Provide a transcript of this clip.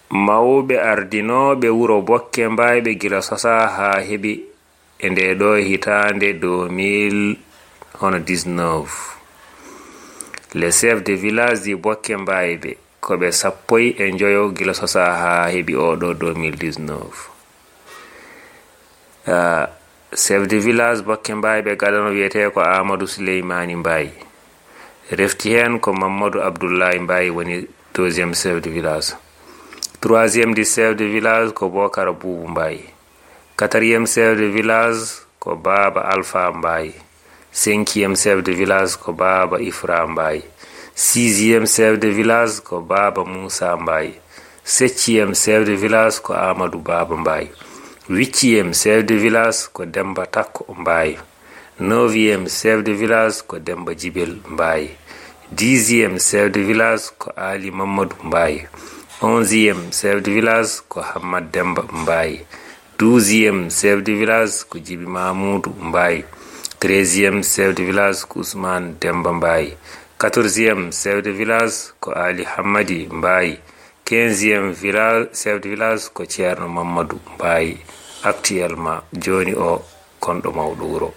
mawɓe ardinoɓe wuro Bokke Mbayɓe gila sosa ha heɓi e nde ɗo hitande 2019. Les chefs de village di Bokke Mbayɓe ko ɓe 15 gila sosa ha heɓi oɗo 2019. Chef de village Bokke Mbayɓe gaɗano wiyete ko Amadou Souleymani Mbaye. Refti hen ko Mamadou Abdoulaye Mbaye woni deuxième chef de village. Troisième du chef de village ko Bokara Boubou Mbaye. Quatrième chef de village ko Baba Alpha Mbaye. Cinquième chef de village ko Baba Ifra Mbaye. Sixième chef de village ko Baba Moussa Mbaye. Septième chef de village ko Amadou Baba Mbaye. Huitième chef de village ko Demba Takko Mbaye. Neuvième chef de village ko Demba Djibel Mbaye. Dixième chef de village ko Ali Mamadou Mbaye. 11e chef de village ko Hamad Demba Mbaye. 12e chef de village ko Djibi Mamoudou Mbaye. 13e chef de village ko Ousmane Demba Mbaye. 14e chef de village ko Ali Hamadi Mbaye. 15e chef de village ko Thierno Mamadou Mbaye. Actuellement joni o konɗo mawɗo wuro.